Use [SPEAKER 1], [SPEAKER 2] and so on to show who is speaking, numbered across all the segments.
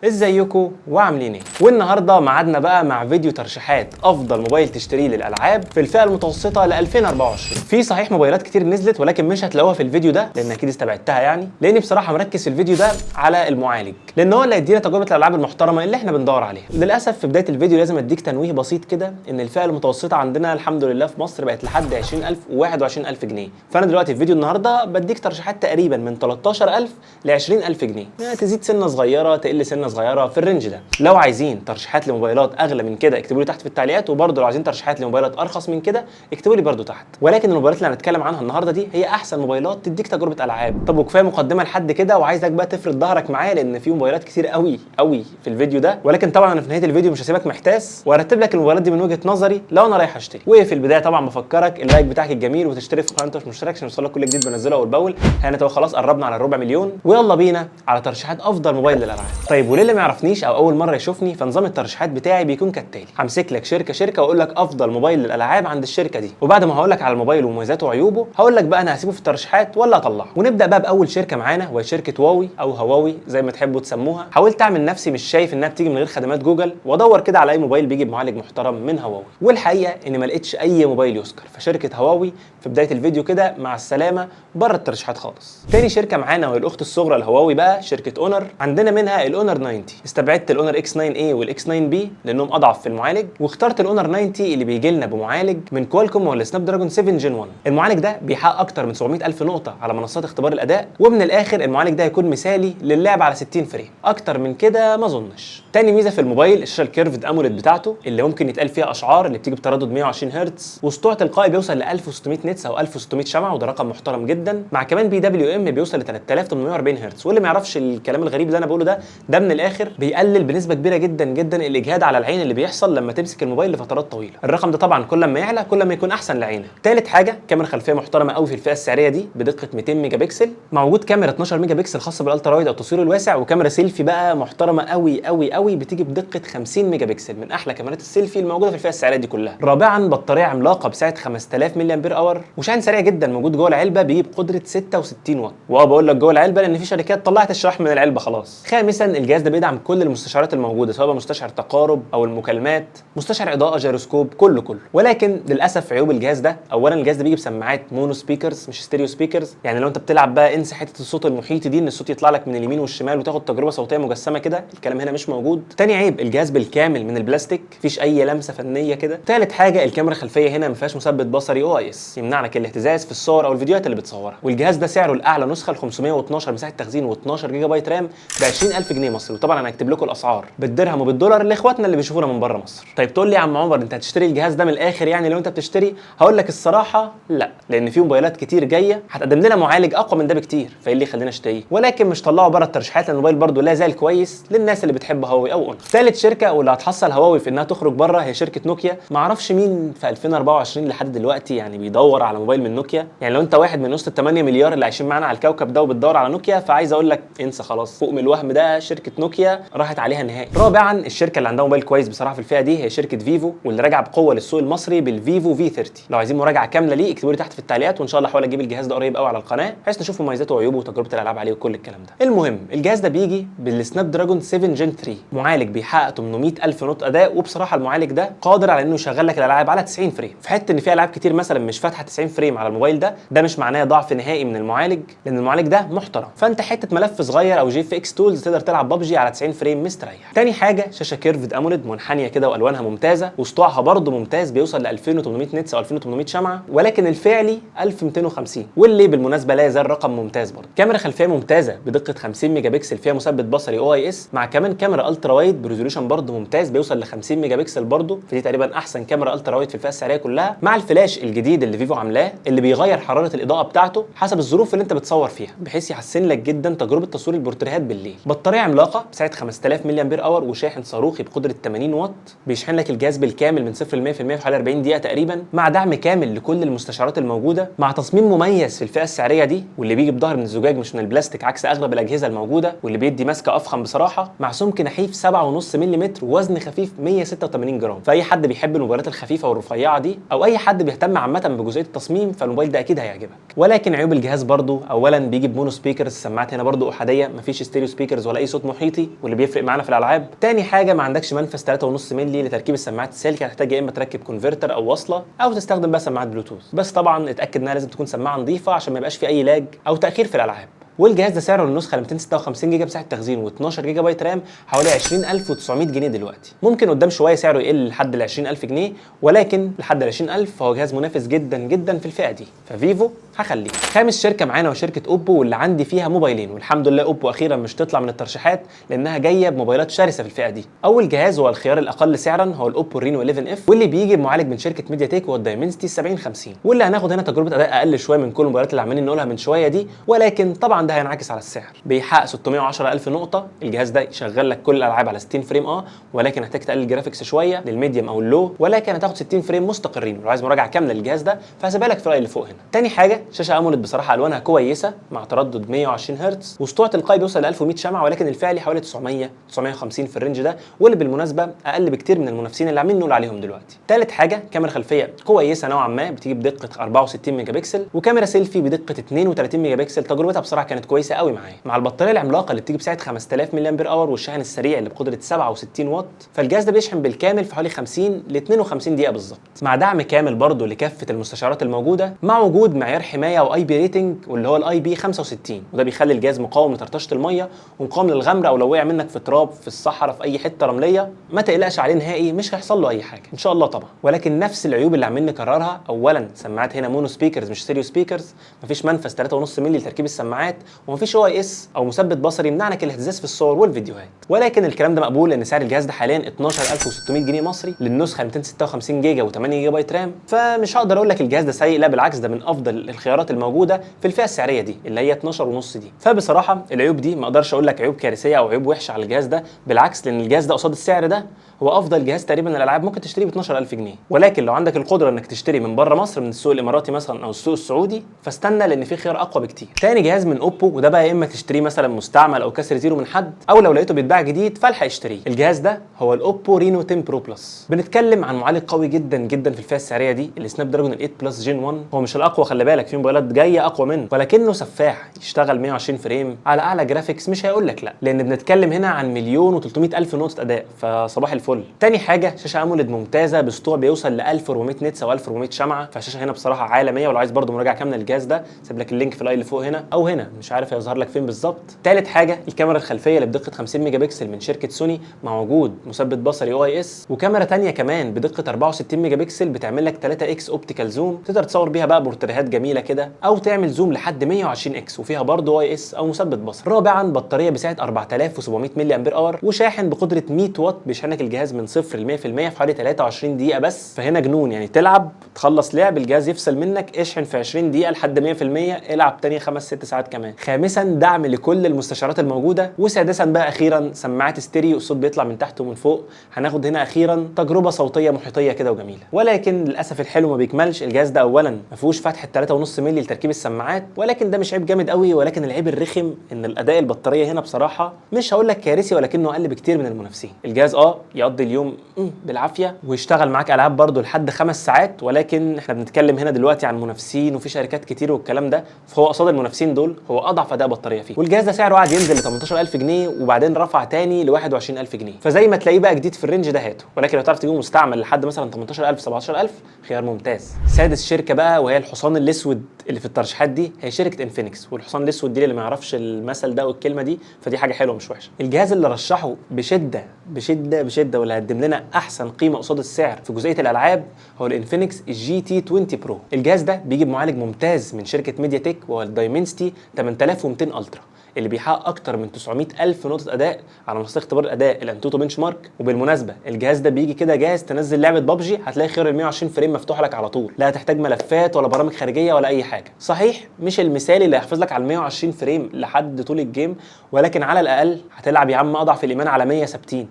[SPEAKER 1] ازيكم وعاملين ايه؟ والنهارده ميعادنا بقى مع فيديو ترشيحات افضل موبايل تشتريه للالعاب في الفئة المتوسطة ل 2024. في صحيح موبايلات كتير نزلت، ولكن مش هتلاقوها في الفيديو ده لان اكيد استبعدتها، يعني لاني بصراحة مركز في الفيديو ده على المعالج، لان هو اللي هيدينا تجربه الالعاب المحترمة اللي احنا بندور عليها. للاسف في بداية الفيديو لازم اديك تنويه بسيط كده ان الفئة المتوسطة عندنا الحمد لله في مصر بقت لحد 20000 و21000 جنيه. فانا دلوقتي في فيديو النهارده بديك ترشيحات تقريبا من 13000 ل 20000 جنيه، يعني تزيد سنة صغيرة تقل سنة صغيرة في ال range ده. لو عايزين ترشيحات لموبايلات اغلى من كده اكتبوا لي تحت في التعليقات، وبرده لو عايزين ترشيحات لموبايلات ارخص من كده اكتبوا لي برده تحت. ولكن الموبايلات اللي هنتكلم عنها النهارده دي هي احسن موبايلات تديك تجربه العاب. طب وكفاية مقدمه لحد كده، وعايزك بقى تفرد ظهرك معايا لان في موبايلات كتير قوي قوي في الفيديو ده. ولكن طبعا انا في نهاية الفيديو مش هسيبك محتاس، وارتب لك الموبايلات دي من وجهه نظري لو انا رايح اشتري. وفي البداية طبعا بفكرك ال like بتاعك الجميل، وتشترك في القناة انت مش مشترك عشان يوصلك كل جديد بنزله اول باول. هانت خلاص قربنا على الربع مليون، ويلا بينا على ترشيحات افضل موبايل للالعاب. طيب وللي ما يعرفنيش او اول مرة يشوفني، فنظام الترشيحات بتاعي بيكون كالتالي: همسك لك شركة شركة واقول لك افضل موبايل للالعاب عند الشركة دي، وبعد ما هقول لك على الموبايل ومميزاته وعيوبه هقول لك بقى انا هسيبه في الترشيحات ولا اطلعه. ونبدا بقى باول شركة معانا وهي شركة هواوي او هواوي زي ما تحبوا تسموها. حاولت اعمل نفسي مش شايف انها بتيجي من غير خدمات جوجل، وادور كده على اي موبايل بيجي بمعالج محترم من هواوي، والحقيقة اني ما لقيتش اي موبايل يذكر. فشركه هواوي في بداية الفيديو كده مع السلامة بره الترشيحات خالص. تاني شركة معانا وهي الاخت الصغرى لهواوي بقى شركة اونر. عندنا منها الاونر 90. استبعدت الاونر اكس 9 اي والاكس 9 بي لانهم اضعف في المعالج، واخترت الاونر 90 اللي بيجي لنا بمعالج من كوالكوم ولا سناب دراجون 7 Gen 1. المعالج ده بيحقق اكتر من 700 الف نقطة على منصات اختبار الاداء، ومن الاخر المعالج ده هيكون مثالي للعب على 60 frame، اكتر من كده ما اظنش. تاني ميزة في الموبايل الشاشة ال curved AMOLED بتاعته اللي ممكن يتقال فيها اشعار، اللي بتيجي بتردد 120 هرتز وسطوع تلقائي بيوصل ل 1600 nits او 1600 شمعة، وده رقم محترم جدا، مع كمان PWM بيوصل ل 3840 هرتز. واللي ما يعرفش الكلام الغريب اللي انا بقوله ده، ده من الاخر بيقلل بنسبة كبيرة جدا جدا الاجهاد على العين اللي بيحصل لما تمسك الموبايل لفترات طويلة. الرقم ده طبعا كل ما يعلى كل ما يكون احسن لعينك. ثالث حاجة كاميرا خلفية محترمه قوي في الفئة السعرية دي بدقة 200 ميجا بكسل، مع وجود كاميرا 12 ميجا بكسل خاصة بال ultra wide او التصوير الواسع، وكاميرا سيلفي بقى محترمه قوي قوي قوي بتيجي بدقة 50 ميجا بكسل، من احلى كاميرات السيلفي الموجودة في الفئة السعرية دي كلها. رابعا بطارية عملاقة بسعة 5000 ملي امبير hour، وشاحن سريع جدا موجود جوه العلبة بيجي بقدره 66 واط، واه بقول لك جوه العلبة لان في شركات طلعت الشواحن من العلبة خلاص. خامسا الجهاز ده بيدعم كل المستشعرات الموجودة، سواء مستشعر تقارب او المكالمات، مستشعر اضاءه، جيروسكوب، كله كله. ولكن للاسف عيوب الجهاز ده، اولا الجهاز ده بيجي بسماعات mono speakers مش stereo speakers، يعني لو انت بتلعب بقى انسى حتة الصوت المحيطي دي ان الصوت يطلع لك من اليمين والشمال وتاخد تجربه صوتية مجسمه كده، الكلام هنا مش موجود. تاني عيب الجهاز بالكامل من البلاستيك، مفيش اي لمسه فنية كده. تالت حاجة الكاميرا الخلفية هنا ما فيهاش مثبت بصري OIS يمنع لك الاهتزاز في الصور او الفيديوهات اللي بتصورها. والجهاز ده سعره الاعلى نسخه ال 512 مساحة تخزين و12 جيجا بايت RAM ب 20000 جنيه مصري، وطبعا انا هكتب لكم الاسعار بالدرهم وبالدولار لاخواتنا اللي بيشوفونا من بره مصر. طيب تقول لي يا عم عمر انت هتشتري الجهاز ده من الاخر يعني لو انت بتشتري؟ هقول لك الصراحة لا، لان في موبايلات كتير جاية هتقدم لنا معالج اقوى من ده بكتير، فايه اللي يخلينا اشتريه؟ ولكن مش طلعه بره الترشيحات لان الموبايل برده لا زال كويس للناس اللي بتحب هواوي او اونر. ثالث شركة واللي هتحصل هواوي في انها تخرج بره هي شركة نوكيا. ما اعرفش مين في 2024 لحد دلوقتي يعني بيدور على موبايل من نوكيا، يعني لو انت واحد من وسط ال 8 مليار اللي عايشين معانا على الكوكب ده وبتدور على نوكيا، فعايز اقول لك انسى خلاص، فوق من الوهم ده، شركة نوكيا راحت عليها نهائي. رابعا الشركة اللي عندها موبايل كويس بصراحة في الفئة دي هي شركة فيفو، واللي راجعه بقوة للسوق المصري بالفيفو V 30. لو عايزين مراجعه كاملة ليه اكتبوا لي تحت في التعليقات، وان شاء الله احاول اجيب الجهاز ده قريب قوي على القناة بحيث نشوف مميزاته وعيوبه وتجربه الالعاب عليه وكل الكلام ده. المهم الجهاز ده بيجي بالسناب دراجون 7 Gen 3، معالج بيحقق 800 الف نقطة اداء، وبصراحة المعالج ده قادر على انه يشغل لك الالعاب على 90 frame. في حتة ان في العاب كتير مثلا مش فاتحة 90 frame على الموبايل ده، ده مش معناه ضعف نهائي من المعالج لان المعالج ده محترم. فانت حتة ملف صغير او GFX Tools تقدر تلعب ببجي على 90 frame مستريح. تاني حاجة شاشة curved AMOLED منحنيه كده والوانها ممتازة وسطوعها برده ممتاز، بيوصل ل 2800 nits او 2800 شمعة، ولكن الفعلي 1250، واللي بالمناسبة لا يزال رقم ممتاز برده. كاميرا خلفية ممتازة بدقة 50 ميجا بكسل فيها مثبت بصري OIS، مع كمان كاميرا ultra wide ب resolution برده ممتاز بيوصل ل 50 ميجا بكسل برده، فدي تقريبا احسن كاميرا ultra wide في الفئة السعرية كلها، مع الفلاش الجديد اللي فيفو عاملاه اللي بيغير حرارة الاضاءة بتاعته حسب الظروف اللي انت بتصور فيها، بحيث يحسن لك جدا تجربه تصوير البورتريهات بالليل. بطارية عملاقة بسعة 5000 ملي امبير hour، وشاحن صاروخي بقدره 80 واط بيشحن لك الجهاز بالكامل من 0 ل 100% في حوالي 40 دقيقة تقريبا، مع دعم كامل لكل المستشعرات الموجودة، مع تصميم مميز في الفئة السعرية دي واللي بيجي بظهر من الزجاج مش من البلاستيك عكس اغلب الاجهزة الموجودة، واللي بيدي ماسكه افخم بصراحة، مع سمك نحيف 7.5 ملم ووزن خفيف 186 جرام. فاي حد بيحب الموبايلات الخفيفة والرفيعه دي او اي حد بيهتم عامة بجزئيه التصميم فالموبايل ده اكيد هيعجبك. ولكن عيوب الجهاز برضو، اولا بيجي ب mono speakers، السماعات هنا برضو احادية، مفيش stereo speakers ولا اي صوت محيطي. المحيطي واللي بيفرق معانا في الالعاب. تاني حاجة، ما عندكش منفذ 3.5 مللي لتركيب السماعات السالكه، هتحتاج يا اما تركب converter او وصله او تستخدم بقى سماعات بلوتوث، بس طبعا اتاكد انها لازم تكون سماعه نظيفة عشان ما يبقاش في اي lag او تاخير في الالعاب. والجهاز ده سعره النسخة 256 جيجا مساحة تخزين و12 جيجا بايت RAM حوالي 20900 جنيه دلوقتي. ممكن قدام شوية سعره يقل لحد ال 20000 جنيه، ولكن لحد ال 20000 فهو جهاز منافس جدا جدا في الفئة دي، ففيفو هخليه. خامس شركة معانا وشركه اوبو، واللي عندي فيها موبايلين، والحمد لله اوبو اخيرا مش تطلع من الترشيحات لانها جاية بموبايلات شرسة في الفئة دي. اول جهاز هو الخيار الاقل سعرا، هو الاوبو رينو 11 F، واللي بيجي بمعالج من شركة ميديا تيك وهو ال Dimensity 7050، واللي هناخد هنا تجربه اداء اقل شوية من كل الموبايلات اللي عمالين نقولها من شوية دي، ولكن طبعا ده هينعكس على السعر. بيحقق 610000 نقطة، الجهاز ده يشغل لك كل الالعاب على 60 frame ولكن هتحتاج تقلل ال graphics شوية لل medium او ال low، ولكن هتاخد 60 frame مستقرين. لو عايز مراجعه كاملة للجهاز ده فهسيبها لك في ال i اللي فوق هنا. تاني حاجة، شاشة AMOLED بصراحة الوانها كويسة مع تردد 120 هرتز وسطوع تلقائي بيوصل ل 1100 شمعة، ولكن الفعلي حوالي 900 950 في ال range ده، واللي بالمناسبة اقل بكتير من المنافسين اللي عاملين نقول عليهم دلوقتي. تالت حاجة، كاميرا خلفية كويسة نوعا ما بتيجي بدقة 64 ميجا بكسل، وكاميرا سيلفي بدقة 32 ميجا بكسل، تجربتها بصراحة كانت كويسة قوي معايا. مع البطارية العملاقة اللي بتيجي بسعة 5000 ملي امبير hour والشاحن السريع اللي بقدره 67 واط، فالجهاز ده بيشحن بالكامل في حوالي 50 ل 52 دقيقة بالظبط، مع دعم كامل برضه لكافة المستشعرات الموجودة، مع وجود معيار حماية و IP rating واللي هو ال IP 65، وده بيخلي الجهاز مقاوم لطرطشه المية ومقاوم للغمر، او لو وقع منك في تراب في الصحراء في اي حتة رمليه ما تقلقش عليه نهائي، مش هيحصل له اي حاجة ان شاء الله طبعا. ولكن نفس العيوب اللي عمالين نكررها، اولا سماعات هنا mono speakers مش stereo speakers، مفيش منفذ 3.5 مللي لتركيب السماعات، ومفيش OIS او مثبت بصري يمنعك الاهتزاز في الصور والفيديوهات. ولكن الكلام ده مقبول لان سعر الجهاز ده حاليا 12600 جنيه مصري للنسخه 256 جيجا و8 جيجا بايت RAM، فمش هقدر اقول لك الجهاز ده سيء، لا بالعكس ده من افضل الخيارات الموجودة في الفئة السعرية دي اللي هي 12 ونص دي. فبصراحة العيوب دي ما اقدرش اقول لك عيوب كارثية او عيوب وحشة على الجهاز ده، بالعكس لان الجهاز ده قصاد السعر ده هو افضل جهاز تقريبا الالعاب ممكن تشتريه ب 12000 جنيه. ولكن لو عندك القدرة انك تشتري من بره مصر من السوق الاماراتي مثلا او السوق السعودي فاستنى، لان في خيار اقوى بكتير. تاني جهاز من اوبو، وده بقى يا اما تشتريه مثلا مستعمل او كسر zero من حد، او لو لقيته بيتباع جديد فالحق اشتريه. الجهاز ده هو الاوبو رينو 10 Pro Plus. بنتكلم عن معالج قوي جدا جدا في الفئة السعرية دي، ال Snapdragon 8 Plus Gen 1، هو مش الاقوى خلي بالك، في موبايلات جاية اقوى منه، ولكنه سفاح، يشتغل 120 frame على اعلى graphics مش هيقول لك لا، لان بنتكلم هنا عن 1,300,000 نقطة اداء، فصباح الفل. تاني حاجة، شاشة AMOLED ممتازة بسطوع بيوصل ل 1400 nits او 1400 شمعة، فالشاشه هنا بصراحة عالمية. ولو عايز برده مراجعه كاملة للجهاز ده سيب لك ال link في ال i اللي فوق هنا او هنا، مش عارف هيظهر لك فين بالظبط. تالت حاجة، الكاميرا الخلفية اللي بدقة 50 ميجا بكسل من شركة سوني مع وجود مثبت بصري OIS، وكاميرا تانية كمان بدقة 64 ميجا بكسل بتعمل لك 3 X optical zoom، تقدر تصور بيها بقى بورتريهات جميلة كده او تعمل zoom لحد 120 X، وفيها برضه OIS او مثبت بصري. رابعا، بطارية بسعة 4700 ملي امبير hour وشاحن بقدره 100 واط بيشحن لك الجهاز من 0 ل 100% في حوالي 23 دقيقة بس. فهنا جنون يعني، تلعب تخلص لعب الجهاز يفصل منك، اشحن في 20 دقيقة لحد 100%، العب تاني 5 6 ساعات كمان. خامسا، دعم لكل المستشعرات الموجودة. وسادسا بقى اخيرا، سماعات ستيريو، الصوت بيطلع من تحت ومن فوق. هناخد هنا اخيرا تجربه صوتية محيطيه كده وجميلة. ولكن للاسف الحلو ما بيكملش. الجهاز ده اولا ما فيهوش فتحه 3.5 مللي لتركيب السماعات، ولكن ده مش عيب جامد قوي، ولكن العيب الرخم ان الاداء البطارية هنا بصراحة مش هقول لك كارثي، ولكنه اقل بكتير من المنافسين. الجهاز يقضي اليوم بالعافية ويشتغل معاك العاب برده لحد 5 ساعات، ولكن احنا بنتكلم هنا دلوقتي عن منافسين وفي شركات كتير والكلام ده، فهو قصاد المنافسين دول هو اضعف اداء بطارية فيه. والجهاز ده سعره قعد ينزل ل 18000 جنيه وبعدين رفع تاني ل 21000 جنيه، فزي ما تلاقيه بقى جديد في ال range ده هاته، ولكن لو تعرف تجيبه مستعمل لحد مثلا 18000 17000 خيار ممتاز. سادس شركة بقى، وهي الحصان الاسود اللي في الترشيحات دي، هي شركة انفينكس. والحصان الاسود دي اللي ما يعرفش المثل ده والكلمة دي فدي حاجة حلوة مش وحشة. الجهاز اللي رشحه بشده بشده بشده واللي هيقدم لنا احسن قيمة قصاد السعر في جزئية الالعاب هو الانفينكس GT 20 Pro. الجهاز ده بيجي بمعالج ممتاز من شركة ميديا تك وهو ال Dimensity 8200 Ultra، اللي بيحقق اكتر من 900 الف نقطة اداء على منصة اختبار الاداء ال AnTuTu benchmark. وبالمناسبة الجهاز ده بيجي كده جاهز، تنزل لعبه بابجي هتلاقي خيار ال 120 frame مفتوح لك على طول، لا هتحتاج ملفات ولا برامج خارجية ولا اي حاجة. صحيح مش المثالي اللي هيحافظ لك على ال 120 frame لحد طول ال game، ولكن على الاقل هتلعب يا عم اضعف الايمان على 100 ثابتين،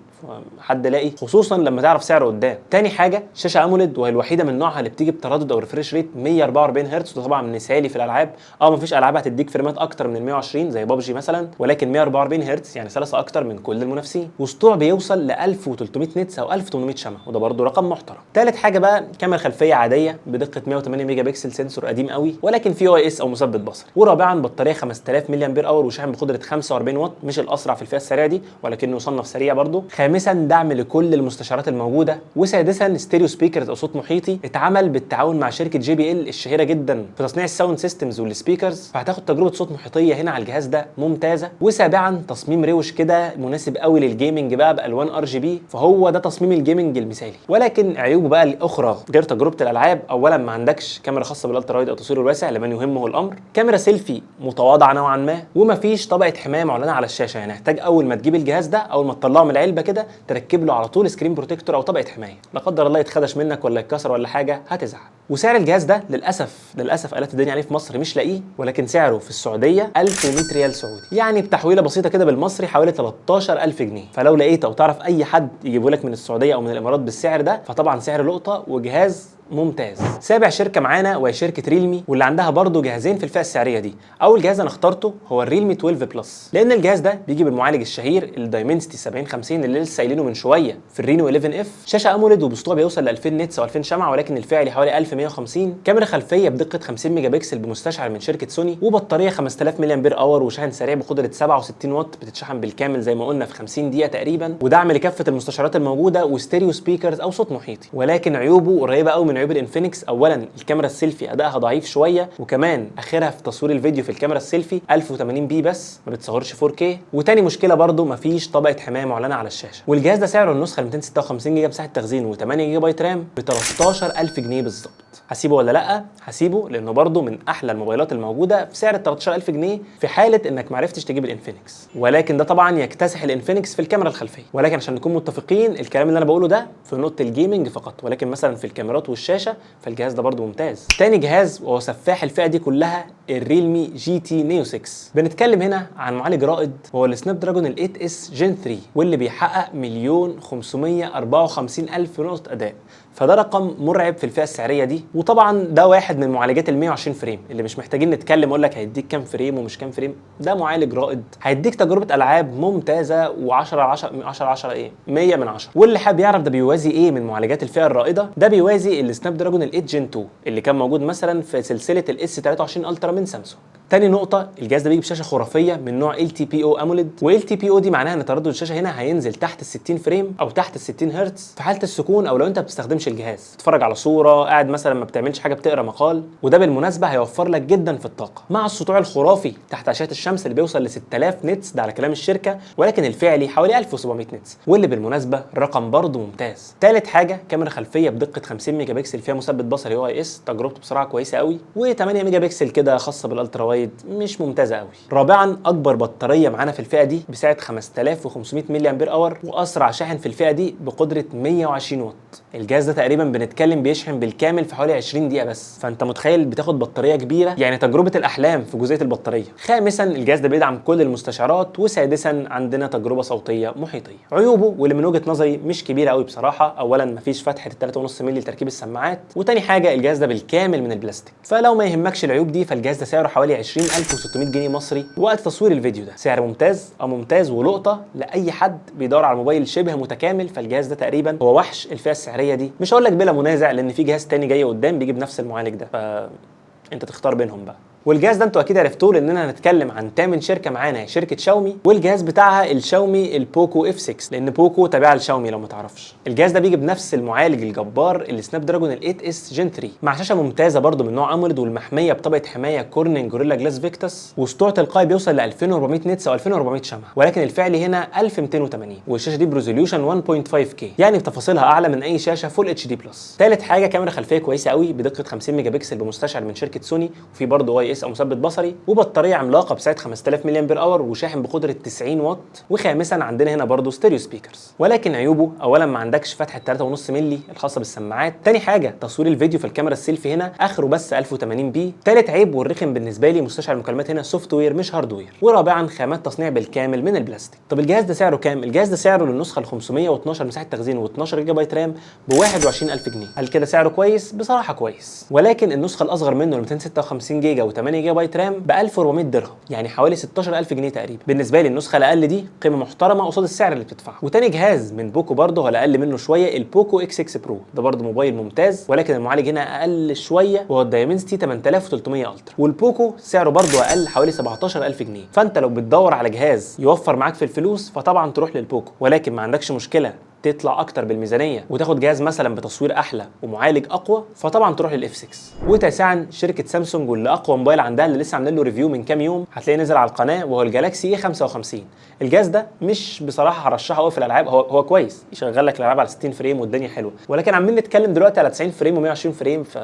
[SPEAKER 1] حد لاقي، خصوصا لما تعرف سعره قدام. تاني حاجة شاشة AMOLED، وهي الوحيدة من نوعها اللي بتيجي بتردد او refresh rate 144 هرتز، وده طبعا مثالي في الالعاب. مفيش العاب هتديك فريمات اكتر من 120 زي بابجي مثلا، ولكن 144 هرتز يعني سلاسة اكتر من كل المنافسين. وسطوع بيوصل ل 1300 nits او 1800 شمعة، وده برده رقم محترم. تالت حاجة بقى كاميرا خلفية عادية بدقة 108 ميجا بكسل، sensor قديم قوي ولكن فيه OIS او مثبت بصري. ورابعا بطارية 5000 ملي امبير hour وشاحن بقدره 45 واط، مش الاسرع في الفئة السريعة دي ولكنه يصنف سريع برده. خامسا دعم لكل المستشعرات الموجودة. وسادسا stereo speakers او صوت محيطي، اتعمل بالتعاون مع شركة JBL الشهيرة جدا في تصنيع ال sound systems وال speakers، فهتاخد تجربه صوت محيطيه هنا على الجهاز ده ممتازة. وسابعا تصميم روش كده مناسب قوي لل gaming بقى بالوان RGB، فهو ده تصميم ال gaming المثالي. ولكن عيوبه بقى الاخرى غير تجربه الالعاب، اولا ما عندكش كاميرا خاصة بال ultra wide او التصوير الواسع لمن يهمه الامر، كاميرا سيلفي متواضعة نوعا ما، ومفيش طبقه حماية معلنة على الشاشة، يعني هتحتاج اول ما تجيب الجهاز ده اول ما تطلعه من العلبة كده تركب له على طول screen protector او طبقه حماية، لا قدر الله يتخدش منك ولا يتكسر ولا حاجة هتزعل. وسعر الجهاز ده للاسف للاسف قلبت الدنيا عليه في مصر مش لاقيه، ولكن سعره في السعودية 1100 ريال سعودي، يعني بتحويله بسيطة كده بالمصري حوالي 13000 جنيه. فلو لقيت او تعرف اي حد يجيبه لك من السعودية او من الامارات بالسعر ده فطبعا سعر لقطة وجهاز ممتاز. سابع شركة معانا وهي شركة ريلمي، واللي عندها برضو جهازين في الفئة السعرية دي. اول جهاز انا اخترته هو الريلمي 12 Plus، لان الجهاز ده بيجي بالمعالج الشهير ال Dimensity 7050 اللي لسه قايلينه من شوية في ال Reno 11 F، شاشة AMOLED وبسطوع بيوصل ل 2000 nits او 2000 شمعة ولكن الفعلي حوالي 1150، كاميرا خلفية بدقة 50 ميجا بكسل بمستشعر من شركة سوني، وبطاريه 5000 ملي امبير hour، وشاحن سريع بقدره 67 واط بتتشحن بالكامل زي ما قلنا في 50 دقيقة تقريبا، ودعم لكافة المستشعرات الموجودة، و stereo speakers او صوت محيطي. ولكن عيوبه قريبه قوي من عيوب ال Infinix. اولا الكاميرا السيلفي ادائها ضعيف شوية، وكمان اخرها في تصوير الفيديو في الكاميرا السيلفي 1080 p بس، ما بتصورش 4K. وتاني مشكلة برده مفيش طبقه حماية معلنة على الشاشة. والجهاز ده سعره النسخة 256 جيجا مساحة تخزين و8 جيجا بايت RAM ب 13000 جنيه بالظبط. هسيبه ولا لا؟ هسيبه، لانه برده من احلى الموبايلات الموجودة في سعر ال 13000 جنيه في حاله انك ما عرفتش تجيب ال Infinix. ولكن ده طبعا يكتسح ال Infinix في الكاميرا الخلفية. ولكن عشان نكون متفقين، الكلام اللي انا بقوله ده في نقطة ال gaming فقط، ولكن مثلا في الكاميرات والشاشه فالجهاز ده برده ممتاز. تاني جهاز وهو سفاح الفئة دي كلها ال Realme GT Neo 6. بنتكلم هنا عن معالج رائد وهو ال Snapdragon ال 8 s Gen 3، واللي بيحقق 1,554,000 نقطة اداء، فده رقم مرعب في الفئة السعرية دي. وطبعا ده واحد من معالجات ال 120 frame اللي مش محتاجين نتكلم اقول لك هيديك كام frame ومش كام frame، ده معالج رائد هيديك تجربه العاب ممتازة و10 10 10 10 ايه 100 من 10. واللي حابب يعرف ده بيوازي ايه من معالجات الفئة الرائدة، ده بيوازي ال Snapdragon ال 8 Gen 2 اللي كان موجود مثلا في سلسلة ال S 23 Ultra من سامسونج. تاني نقطة، الجهاز ده بيجي بشاشة خرافية من نوع LTPO AMOLED، و LTPO دي معناها ان تردد الشاشة هنا هينزل تحت ال 60 frame او تحت ال 60 هرتز في حالة السكون، او لو انت ما بتستخدمش الجهاز، تتفرج على صورة، قاعد مثلا ما بتعملش حاجة، بتقرا مقال، وده بالمناسبة هيوفر لك جدا في الطاقة. مع السطوع الخرافي تحت أشعة الشمس اللي بيوصل ل 6000 nits، ده على كلام الشركة، ولكن الفعلي حوالي 1700 nits، واللي بالمناسبة رقم برضه ممتاز. تالت حاجة، كاميرا خلفية بدقة 50 ميجا بكسل فيها مثبت بصري OIS، تجربته بصراحة كويسة قوي، و8 ميجا بكسل كده خاصة بال ultra wide مش ممتازة قوي. رابعا، اكبر بطارية معانا في الفئة دي بسعة 5500 ملي امبير hour، واسرع شاحن في الفئة دي بقدره 120 واط. الجهاز ده تقريبا بنتكلم بيشحن بالكامل في حوالي 20 دقيقة بس، فانت متخيل بتاخد بطارية كبيرة، يعني تجربه الاحلام في جزئية البطارية. خامسا، الجهاز ده بيدعم كل المستشعرات. وسادسا، عندنا تجربه صوتية محيطيه. عيوبه واللي من وجهه نظري مش كبيرة قوي بصراحة، اولا مفيش فتحه 3.5 مللي لتركيب السماعات، وتاني حاجة الجهاز ده بالكامل من البلاستيك. فلو ما يهمكش العيوب دي فالجهاز ده سعره حوالي 20600 جنيه مصري وقت تصوير الفيديو ده. سعر ممتاز او ممتاز ولقطه لاي حد بيدور على موبايل شبه متكامل، فالجهاز ده تقريبا هو وحش الفئة السعرية دي. مش هقول لك بلا منازع، لان في جهاز تاني جاي قدام بيجي بنفس المعالج ده، فانت تختار بينهم بقى. والجهاز ده انتوا اكيد عرفتوه، لاننا هنتكلم عن تامن شركة معانا هي شركة شاومي، والجهاز بتاعها ال Xiaomi ال Poco F 6، لان Poco تابعه لشاومي لو ما تعرفش. الجهاز ده بيجي بنفس المعالج الجبار ال Snapdragon ال 8 s Gen 3، مع شاشة ممتازة برده من نوع AMOLED والمحميه بطبقه حماية Corning Gorilla Glass Victus، وسطوع تلقائي بيوصل ل 2400 nits او 2400 شمعة، ولكن الفعلي هنا 1280، والشاشه دي ب resolution 1.5K، يعني بتفاصيلها اعلى من اي شاشة Full HD Plus. ثالث حاجة، كاميرا خلفية كويسة قوي بدقة 50 ميجا بكسل بمستشعر من شركة سوني، وفي برده OIS GPS او مثبت بصري، وبطاريه عملاقة بسعة 5000 milliampere hour، وشاحن بقدره 90 واط. وخامسا عندنا هنا برضه stereo speakers. ولكن عيوبه، اولا ما عندكش فتحه 3.5 مللي الخاصة بالسماعات، تاني حاجة تصوير الفيديو في الكاميرا السيلفي هنا اخره بس 1080 p، تالت عيب والرخم بالنسبة لي مستشعر المكالمات هنا software مش hardware، ورابعا خامات تصنيع بالكامل من البلاستيك. طب الجهاز ده سعره كام؟ الجهاز ده سعره للنسخه ال 512 مساحة تخزين و12 جيجا بايت RAM ب 21000 جنيه. هل كده سعره كويس؟ بصراحة كويس، ولكن النسخة الاصغر منه ال 256 جيجا و8 جيجا بايت RAM ب 1400 درهم، يعني حوالي 16000 جنيه تقريبا. بالنسبة لي النسخة الاقل دي قيمة محترمه قصاد السعر اللي بتدفعه. وتاني جهاز من بوكو برضه هو الاقل منه شويه، البوكو X6 Pro، ده برضه موبايل ممتاز، ولكن المعالج هنا اقل شوية وهو ال Dimensity 8300 Ultra، والبوكو سعره برضه اقل حوالي 17000 جنيه. فانت لو بتدور على جهاز يوفر معاك في الفلوس فطبعا تروح للبوكو، ولكن ما عندكش مشكلة تطلع اكتر بالميزانيه وتاخد جهاز مثلا بتصوير احلى ومعالج اقوى فطبعا تروح لل F6. وتاسعا شركة سامسونج، واللي اقوى موبايل عندها اللي لسه عاملين له review من كام يوم هتلاقيه نزل على القناه، وهو ال Galaxy A55. الجهاز ده مش بصراحة هرشحه قوي في الالعاب، هو كويس يشغل لك الالعاب على 60 frame والدنيا حلوه، ولكن عمالين نتكلم دلوقتي على 90 frame و120 frame، ف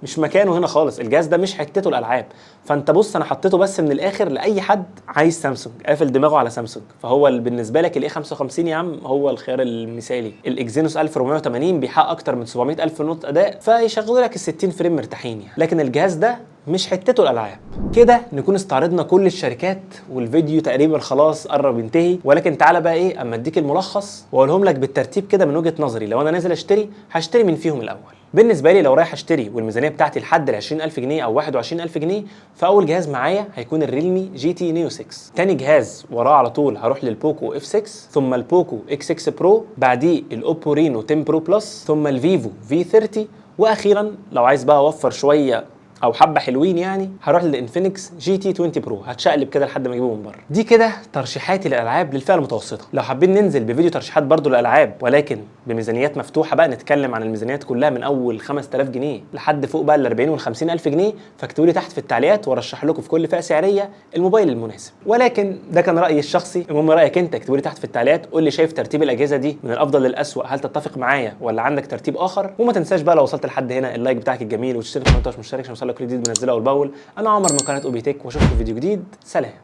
[SPEAKER 1] مش مكانه هنا خالص. الجهاز ده مش حتته الالعاب. فانت بص، انا حطيته بس من الاخر لاي حد عايز سامسونج قافل دماغه على سامسونج، فهو بالنسبة لك ال A55 يا عم هو الخيار المثالي. ال Exynos 1480 بيحقق اكتر من 700 الف نقطة اداء، فيشغلوا لك ال 60 frame مرتاحين يعني. لكن الجهاز ده مش حتته الالعاب. كده نكون استعرضنا كل الشركات والفيديو تقريبا خلاص قرب ينتهي، ولكن تعالى بقى ايه اما اديك الملخص واقولهم لك بالترتيب كده من وجهه نظري لو انا نازل اشتري هشتري مين فيهم الاول. بالنسبة لي لو رايح اشتري والميزانيه بتاعتي لحد ال 20000 جنيه او 21000 جنيه، فاول جهاز معايا هيكون ال Realme GT Neo 6. تاني جهاز وراه على طول هروح لل Poco F6، ثم ال Poco X6 Pro، بعديه ال Oppo Reno 10 Pro Plus، ثم ال Vivo V30، واخيرا لو عايز بقى اوفر شوية او حبه حلوين يعني هروح لل Infinix GT 20 Pro، هتشقلب كده لحد ما اجيبه من بره. دي كده ترشيحاتي للالعاب للفئه المتوسطة. لو حابين ننزل بفيديو ترشيحات برضو للالعاب ولكن بميزانيات مفتوحة بقى، نتكلم عن الميزانيات كلها من اول 5000 جنيه لحد فوق بقى ال 40 وال 50000 جنيه، فاكتبوا لي تحت في التعليقات وارشح لكم في كل فئة سعريه الموبايل المناسب. ولكن ده كان رايي الشخصي، المهم رايك انت اكتبوا لي تحت في التعليقات، قول لي شايف ترتيب الاجهزة دي من الافضل للاسوء، هل تتفق معايا ولا عندك ترتيب اخر؟ وما تنساش بقى لو وصلت لحد هنا ال like بتاعك الجميل، وتشترك في القناة مش مشترك عشان يوصلك كل جديد بنزله اول باول. انا عمر من قناة اوبي تك، واشوفكم في فيديو جديد. سلام.